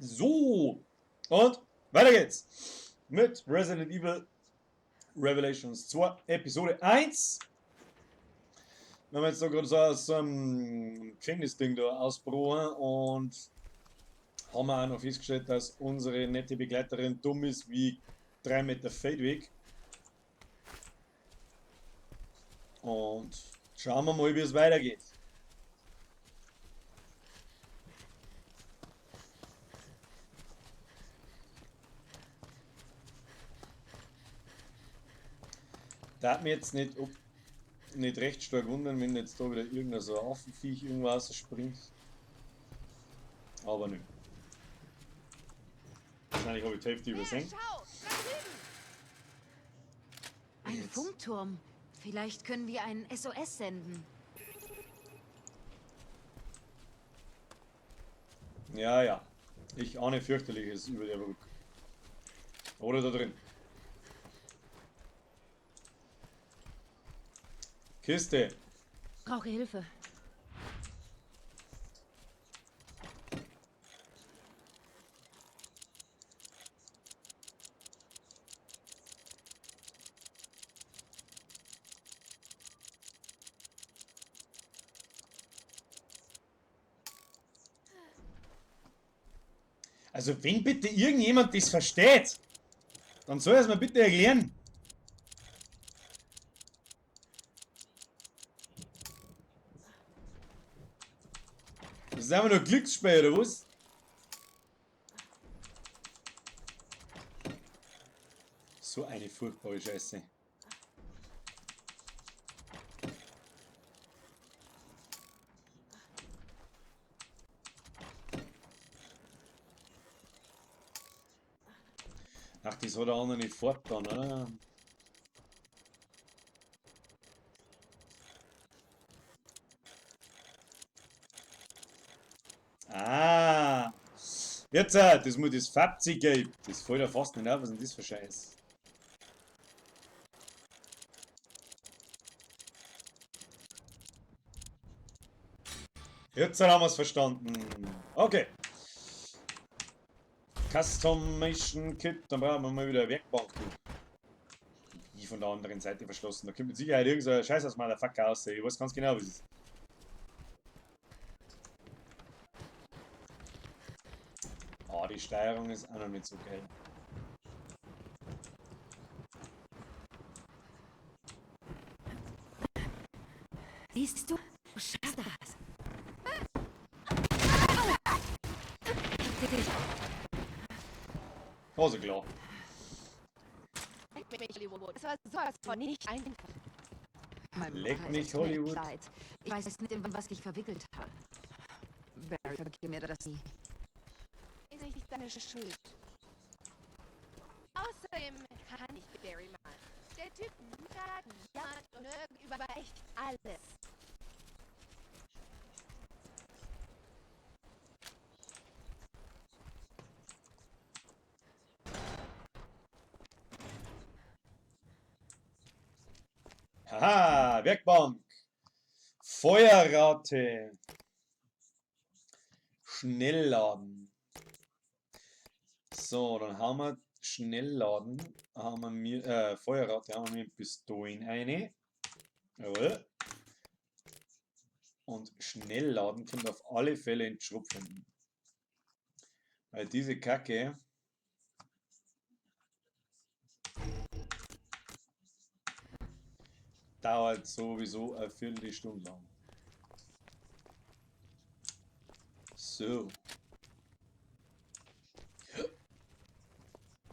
So, und weiter geht's mit Resident Evil Revelations 2, Episode 1. Wir haben jetzt da gerade so aus einem Gefängnisding da ausgebrochen und haben wir auch noch festgestellt, dass unsere nette Begleiterin dumm ist wie 3 Meter Feldweg. Und schauen wir mal, wie es weitergeht. Da hat mir jetzt nicht recht stark wundern, wenn jetzt da wieder irgendein so ein Affenviech irgendwas springt. Aber nö. Wahrscheinlich habe ich die Hälfte übersehen. Schau, da drüben! Ein Jetzt. Funkturm. Vielleicht können wir ein SOS senden. Ja, ja. Ich ahne fürchterliches über der Brücke. Oder da drin. Kiste. Brauche Hilfe. Also wenn bitte irgendjemand das versteht, dann soll er es mir bitte erklären. Das ist einfach nur Glücksspiel, oder was? So eine furchtbare Scheiße. Ach, das hat er auch noch nicht fortgetan, oder? Ah! Jetzt, das muss das Fabzi geben. Das fällt ja fast nicht auf, was ist denn das für Scheiß? Jetzt haben wir's verstanden. Okay. Customation Kit, dann brauchen wir mal wieder eine Werkbank. Die von der anderen Seite verschlossen. Da kommt mit Sicherheit irgend so ein Scheiß aus Motherfucker raus. Ich weiß ganz genau, was es ist. Ah, die Steuerung ist auch noch nicht so geil. Siehst du? Du schaffst das. Also klar. Das war sowas von nicht einfach. Mein Leck Bruder, mich, es tut mir Hollywood. leid. Ich weiß nicht, in was ich verwickelt habe. Barry, vergib mir das nie. Ist nicht deine Schuld. Außerdem kann ich Barry mal. Der Typ jammert, jammert und nörgelt über echt alles. Haha, Werkbank. Feuerrate. Schnellladen. So, dann haben wir Schnellladen. Haben wir mir, Feuerrate haben wir mit Pistolen eine. Jawohl. Und Schnellladen kommt auf alle Fälle in Schrupfen. Weil diese Kacke. Dauert sowieso eine Viertelstunde lang. So.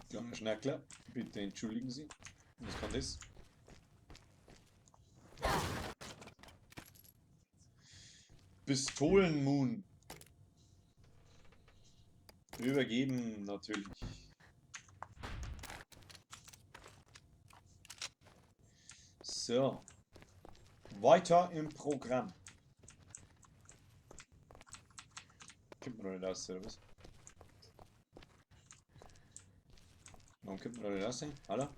Kleiner Schnackler, bitte entschuldigen Sie. Was kann das? Pistolenmoon. Übergeben natürlich. So. Weiter im Programm. Kommt man noch nicht raus, oder was? Warum kommt man noch nicht raus? Hallo?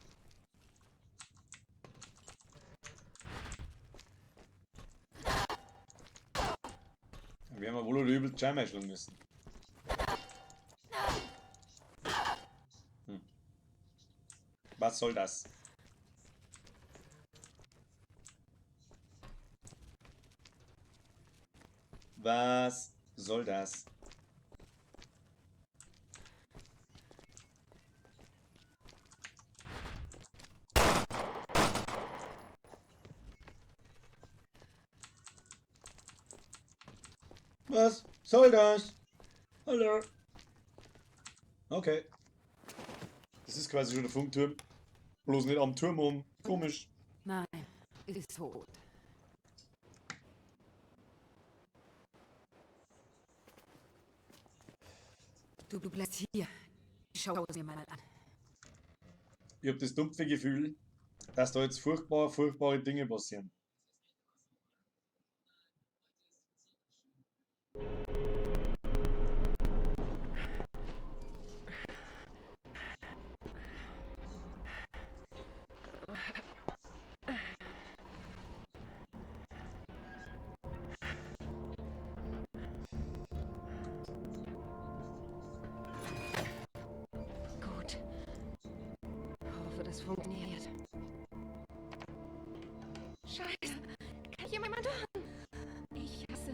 Dann werden wir wohl oder übel zweimal schlagen müssen. Was soll das? Was soll das? Was soll das? Hallo. Okay. Das ist quasi schon der Funkturm. Bloß nicht am Turm um. Komisch. Nein, ist tot. Du bleibst hier. Schau es mir mal an. Ich hab das dumpfe Gefühl, dass da jetzt furchtbar, furchtbare Dinge passieren. Gut. Hoffe, das funktioniert. Scheiße. Kann jemand hören? Ich hasse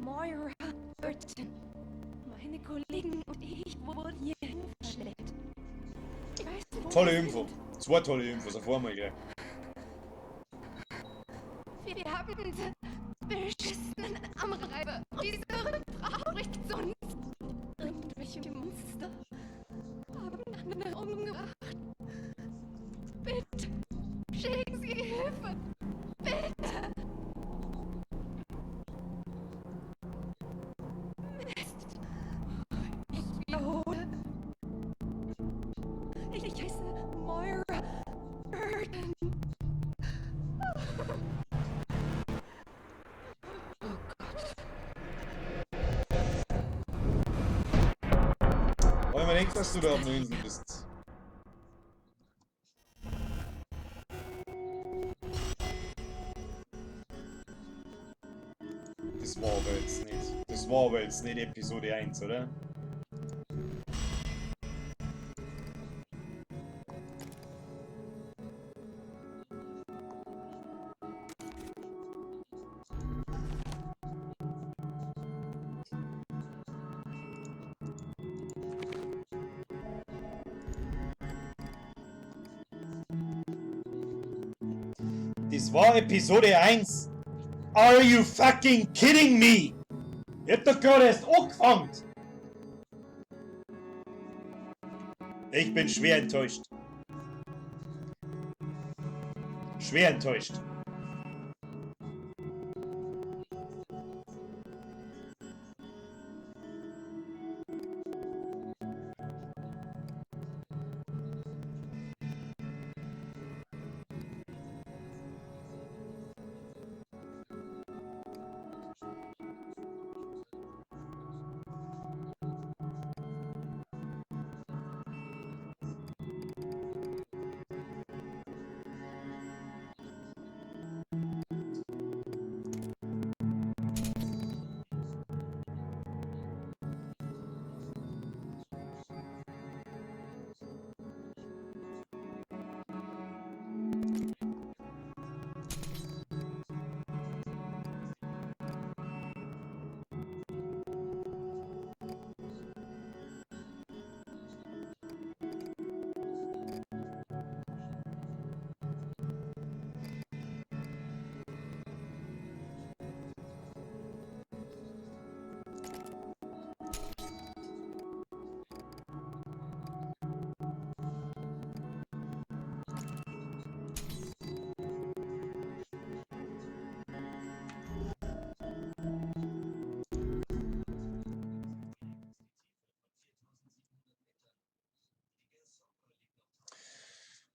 Moira Burton. Meine Kollegen und ich wurden hierhin verschleppt. Ich weiß nicht, wo Tolle wir Info. sind. Zwei tolle Infos auf einmal gleich. Wir haben diese beschissenen Armreibe. Diese Frau bricht zu uns. Irgendwelche Monster haben andere umgebracht. Bitte, schicken Sie Hilfe. Bitte. Mist. Ich wiederhole. Ich heiße Moira Burton. Oh Gott. Weil man denkt, dass du da auf der Insel bist. Das war aber jetzt nicht. Das war aber jetzt nicht Episode 1, oder? Das war Episode 1. Are you fucking kidding me? Ich hab doch gerade erst angefangen. Ich bin schwer enttäuscht. Schwer enttäuscht.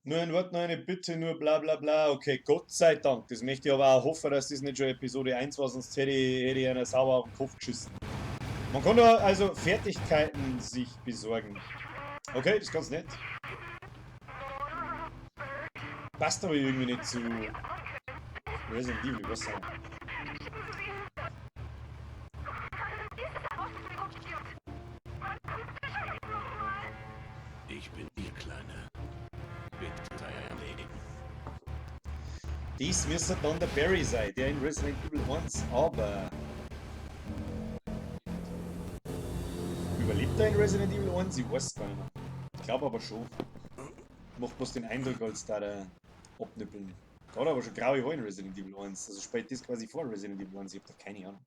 Nur ein Wort, nur eine Bitte, nur bla bla bla. Okay, Gott sei Dank. Das möchte ich aber auch hoffen, dass das nicht schon Episode 1 war, sonst hätte ich einer sauber auf den Kopf geschissen. Man kann da also Fertigkeiten sich besorgen. Okay, das ist ganz nett. Passt aber irgendwie nicht zu Resident Evil, was sagen. Ich bin hier, Kleine. Bitte. Dies müsste dann der Barry sein, der in Resident Evil 1, aber... Überlebt er in Resident Evil 1? Ich weiß es gar nicht mehr. Ich glaube aber schon. Macht bloß den Eindruck, als da der abnippeln. Da hat er aber schon graue Haare in Resident Evil 1. Also spielt das quasi vor Resident Evil 1. Ich hab da keine Ahnung.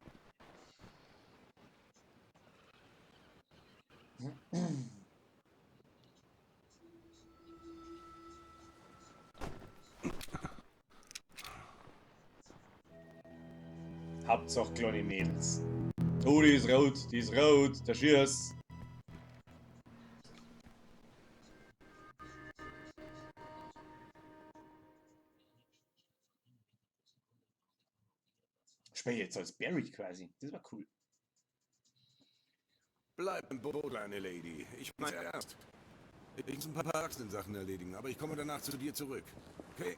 Hauptsache kleine Mädels. Oh, die ist rot, die ist rot, der Schieß. Spiel jetzt als Barry quasi. Das war cool. Bleib im Boot, kleine Lady. Ich meine ernst. Ich muss ein paar Erwachsenen-Sachen erledigen, aber ich komme danach zu dir zurück. Okay?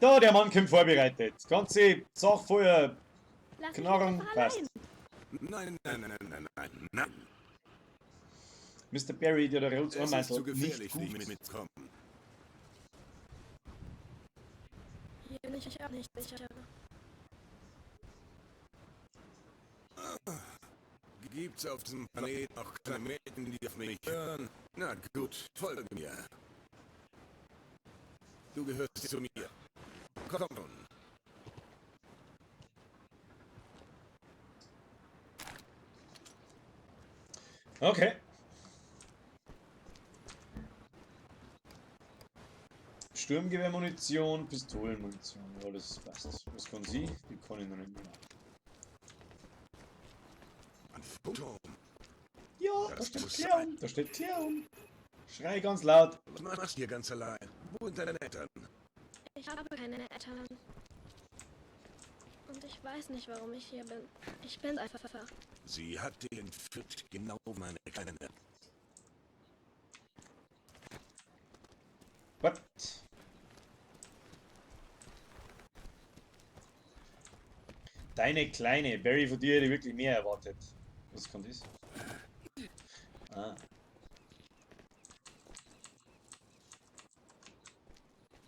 Da, der Mann kommt vorbereitet. Ganze Sache voller Lass mich Knarren einfach passt. allein. Nein, nein, nein, nein, nein, nein, nein. Mr. Barry, der der Rot Es ist zu nicht gefährlich, gut. nicht mitzukommen. Hier bin ich auch nicht sicher. Gibt's auf diesem Planeten auch kleine Mädchen, die auf mich hören? Na gut, folge mir. Du gehörst zu mir. Komm schon. Okay. Sturmgewehrmunition, Pistolenmunition. Ja, das passt. Was kann sie? Die kann ich noch nicht mehr. Ein Phantom. Ja, da Das steht muss Klärung. Da steht Klärung. Schrei ganz laut. Was machst du hier ganz allein? Wo sind deine Eltern? Ich habe keine Eltern. Und ich weiß nicht, warum ich hier bin. Ich bin einfach. Sie hat dich entführt, genau meine Kleine. What? Deine Kleine. Barry, von dir hätte ich wirklich mehr erwartet. Was kann das? Ah.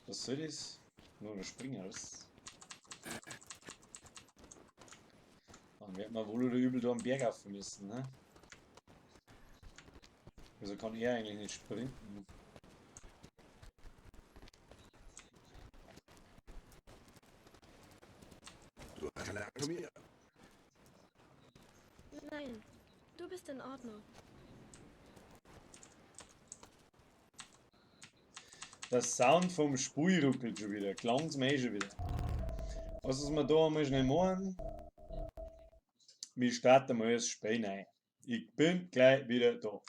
Was soll das? Nur ein Springer, was? Dann wird man wohl oder übel da am Berg rauf müssen, ne? Wieso kann er eigentlich nicht sprinten? Du hast keine Angst vor mir. Nein, du bist in Ordnung. Der Sound vom Spul ruckelt schon wieder. Klang's mir eh schon wieder. Was ist wir da einmal schnell machen? Wir starten mal das Spiel rein. Ich bin gleich wieder da.